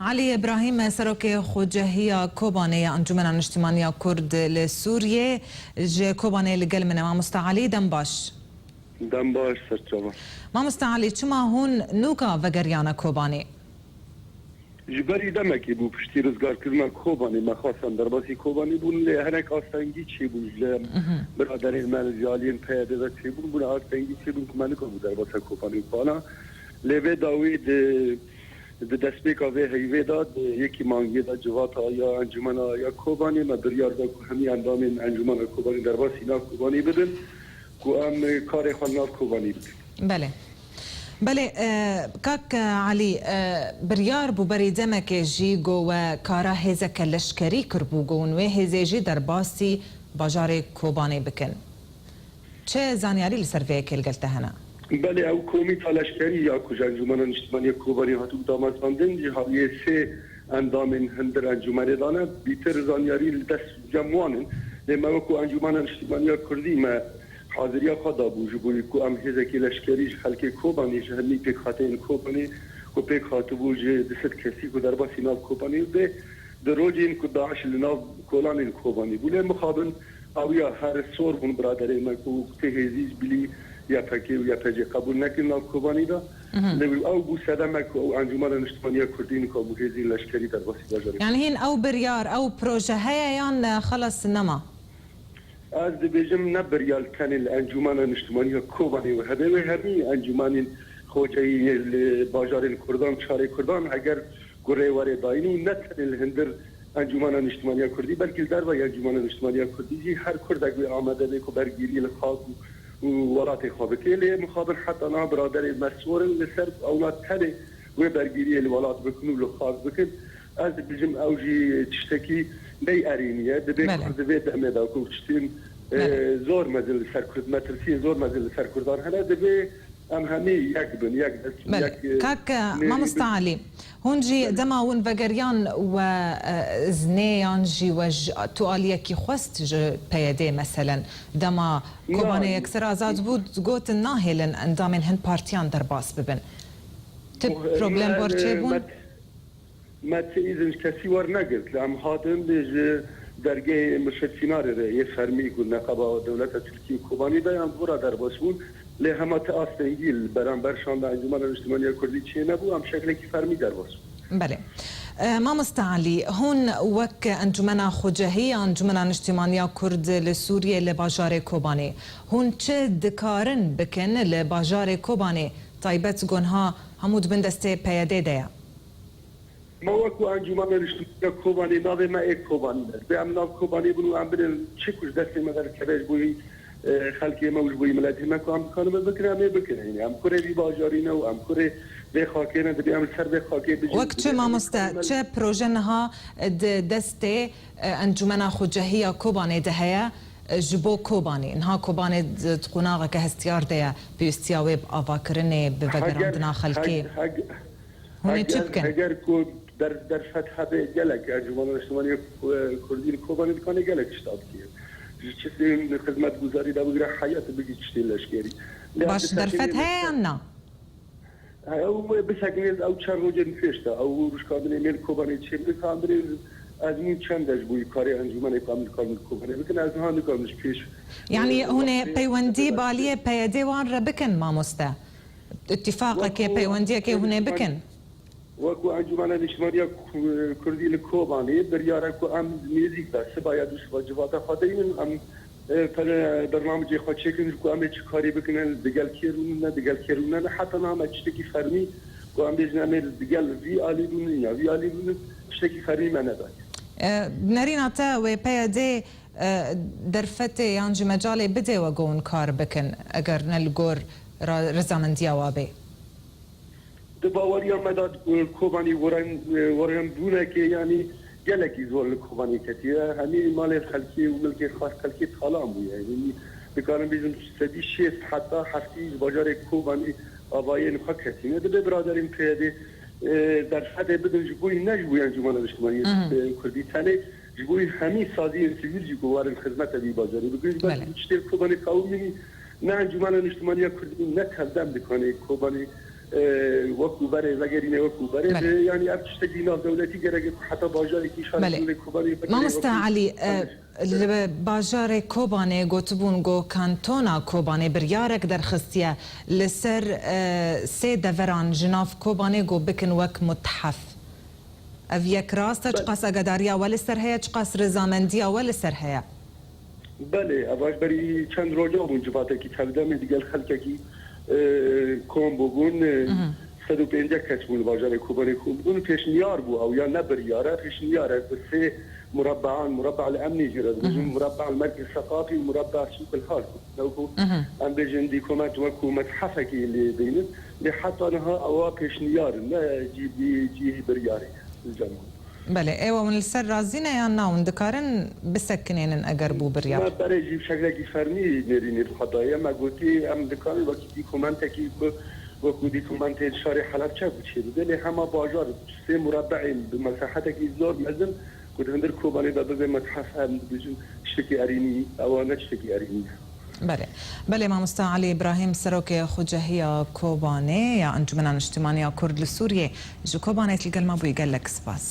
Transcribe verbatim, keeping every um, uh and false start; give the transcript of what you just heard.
Elî Îbrahîm, Serokê Xwecehiya Kobanê ya Encûmena Niştimaniya Kurd li Sûriyê, ji Kobanê li gel min e. Mamoste Elî, dem baş. Dem baş, serçava. Mamoste Elî, çima hûn nûka vegeriyane Kobanê? Ji berî demekê bû piştî rizgarkirina Kobanê me xwestan derbasî Kobanê bûn, lê hinek astengî çêbûn ji li biraderên me ji aliyên P Y D ve çêbûn, bûne astengî çêbûn ku me nikabû derbasa Kobanê bana. Lê vê dawî di, di destpêka vê heyvê de, di yekî mangiyê de civata ya Encûmena ya Kobanê me biryar da ku hemî endamên Encûmena Kobanê derbasî nav Kobanê bibin, ku em karê xwe li nav Kobanê bikin. Belê. Belê, e, kak, e, Elî, e, biryar bû berî demekê jî ku we kara hêzeke leşkerî kiribû, ku hûn wê hêzê jî derbasî bajarê Kobanê bikin. Çi zanyarî li ser vê yekê li gel te hene? Belê, ew komîta leşkerî ya ku ji Encûmena Niştimanî ya Kobanê hatibû damezrandin, ji haviyê sê endamên hundir encûmenê dane, bîtir zanyarî li dest cem wan in. Lê me wekû Encûmena Niştimanî ya Kurdî me haziriya xwe dabû ji bo ku em hêzekî leşkerî ji xelkê Kobanê, ji hemî pêkhateyên Kobanê ku pêk hatibû ji du sed kesî ku derbasî nav Kobanê bê, di rojên ku DAIŞ li nav kolanên Kobanê bû. Lê mixabin awiya her sor bûn biraderên me ku tê hêzî ji bilî Y P G û Y P G qebûl nekin nav Kobanê de. Lê ew bû sedemek ku ew Encûmena Niştimanî ya Kurdî nika bû hêzên leşkerî derbasî bajarê. Yani hîn ew biryar, ew proje heye yan, e, xelas nema? Ez dibêjim ne biryar tenê li Encûmena Niştimanî ya Kobanê we hebe, wê hemî encûmenên xwecehî yê li bajarên Kurdan, şarê Kurdan, eger gurê were dayîn û ne tenê li hundir Encûmena Niştimanî ya Kurdî, belkî li derveyî Encûmena Niştimanî ya Kurdî jî her Kurdek wê amade be ku bergîriyê li xak û, û welatê xwe bike. Lê mixabin heta niha biraderên me sor in li ser ewna tenê wê bergîriyê li welat bikin û li xak bikin. Ez dibêjim ew jî tiştekî ney erênî ye. Dibê Belê. Kurd di vê demê de ku tiştên, e, Belê. Zor mezin li ser Kurd, metirsiyên zor mezin li ser Kurdan hene, dibê em hemî yek bin, yek dest û Belê. Yek, e, Kak, e, nêrî Mamoste bin. Elî, hûn jî Belê. Dema hûn vegeriyan we, e, zinê yan jî we ji tu aliyekî xwest ji P Y D meselen, dema Kobanê Na, Yekser Azad bû, gotin nahêlin endamên hin partiyan derbas bibin. Tip Bu, problem e, bor e, çêbûn? Met-, Me ti îzin ji kesî wernegirt. Em hatin ji dergehê Mirşed Sînarê re yê fermî ku neqeba dewleta Tirkiyê Kobanî de yan gora derbas bûn. Lê hema ti astengî li beramber şanda Encûmena Niştimanî ya Kurdî çênebû, em şeklekî fermî derbas bûn. Belê. E, Mamoste Elî, hûn wek Encûmena Xwecehî ya Encûmena Niştimanî ya Kurd li Sûriyê li bajarê Kobanê, hûn çi dikarin bikin li bajarê Kobanê, taybet ku niha hemû di bin destê P Y D de ye? Me wekû Encûmena Niştimanî ya Kobanê, navê me ê Kobanî be. Dibê em nav Kobanê bin û em binin çi ku ji destê me derdikeve ji bo, e, xelkê me û ji bo miletê me ku em dikarin me bikin, em ê bikin. Yanî em kurê vî bajarî ne û em kurê vê xakê ne, dibê em li ser vê xakê bijîn. Wek çi, Dibê em mamoste, dikarin me çi proje niha di destê, e, Encûmena Xwecehî ya Kobanê de heye, e, ji bo Kobanê? Niha Kobanê di, di qonaxeke hestiyar de ye, pêwîstiya wê bi avakirinê, bi vegerandina xelkê. Heg-, heg-, Hûn ê çi Heger, bikin? Heger ku der-, derfet hebe gelek, Encûmena Niştimanî ya Ku-, Kurdî li Kobanê dikane gelek tişta bike. Ji tiştên xizmetguzarî de bigire heyat bigî tiştên leşkerî. Lê Baş, em derfet disekinê heye yan na? Ha, ew bisekinê ew çend rojên pêş de, ew rûşkandinê mêl Kobanê çê bikin, em binê ez min çend de ji bo karê encûmenê ku em dikarin li Kobanê bikin, ez niha nikarim ji pêş, Yanî e, hûn ê wextê peywendî baliyê P Y D wan re bikin, mamoste? Îtîfaqekê, Wekû peywendiyekê hûn ê bikin? Wekû Encûmena Niştimanî ya Ku-, Kurdî li Kobanê biryar e ku em nêzîk de siba ya dû siba civata xwe deynin, em, e, pere-, bernamecê xwe çêkin ji ku em ê çi karî bikin, digel kê rûnin ne, digel kê rûnin ne, heta niha me tiştekî fermî ku em bêjin em ê digel vî alî rûnin ya vî alî rûnin, tiştekî fermî me nedaye. E, nerîna te wê P Y D, e, derfetê yan jî mecalê bidê we ku hûn kar bikin, eger ne li gor ra-, rizamendiya we bê? Di baweriya me de, e, Kobanî werin-, e, werinbûnekê, yanî gelekî zor li Kobanê ketiye. Hemî malê xelkê û milkê xwe xelkê talan bûye. Yanî dikarim bêjim sedî şêst heta heftî ji bajarê Kobanî avayên xwe ketîne. Dibe biraderên P Y D, e, derfetê bidin ji bo, ne ji bo Encûmena Niştimanî, Mhm. e, Kurdî tenê, ji bo hemî saziyên sivîl jî ku werin xizmeta vî bajarê bikin. Ji ber Belê. ku tiştê Kobanê qewimînî ne Encûmena Niştimanî ya Kurdî ne tevdem dikane Kobanê e, wekû berê vegerîne, wekû berê. Belê. Bi, yanî ev tiştekî navdewletî gerek heta bajarekî şarekî Belê. Kobanê Mamoste Elî, e, li bajarê Kobanê gotibûn ku kantona Kobanê biryarek derxistiye li ser, e, sê deveran ji nav Kobanê ku bikin wek muthef. Ev yek rast e, Belê. Çiqas agadariya we li ser heye, çiqas rizamendiya we li ser heye? Belê, ev ji berî çend roja bûn civatekî tevdemê digel xelkekî, e, kom bûbûn, e, Mhm. sed û pêncî kes bûn li bajarê Kobanê kom bûn. Pêşniyar bû ew ya ne biryar e, pêşniyar e bi sê murabbean, murabbe el emnî jî re dibêjin, Mhm. murabbe el merkez seqafî û murabbe el sûq el hal bû. Lewku Mhm. em bêjin dîkoment wekû methefekî lê bînin. Lê heta niha ewa pêşniyar in, ne cî, cî biryarê li cem wan. Belê, êwa hûn li ser razî ne yan na hûn dikarin bisekinênin eger bû biryar? Me berê jî bi şeklekî fermî nêrînê bi xwe daye. Me gotî em dikarin wekî dîkomentekî ku wekû dîkomentên şarê Helebçe ku çêbibe, lê hema bajar sê murabbeên bi mesahetekî zor mezin ku di hundir Kobanê de bibe methef, em dibêjin tiştekî erênî, ewa ne tiştekî erênî ye. Belê. Belê, mamosta Elî Îbrahîm, serokê Xucehiya Kobanê ya Encûmena Niştimanî ya Kurd li Sûriyê, ji Kobanê li gel me bûyî, gelek spas.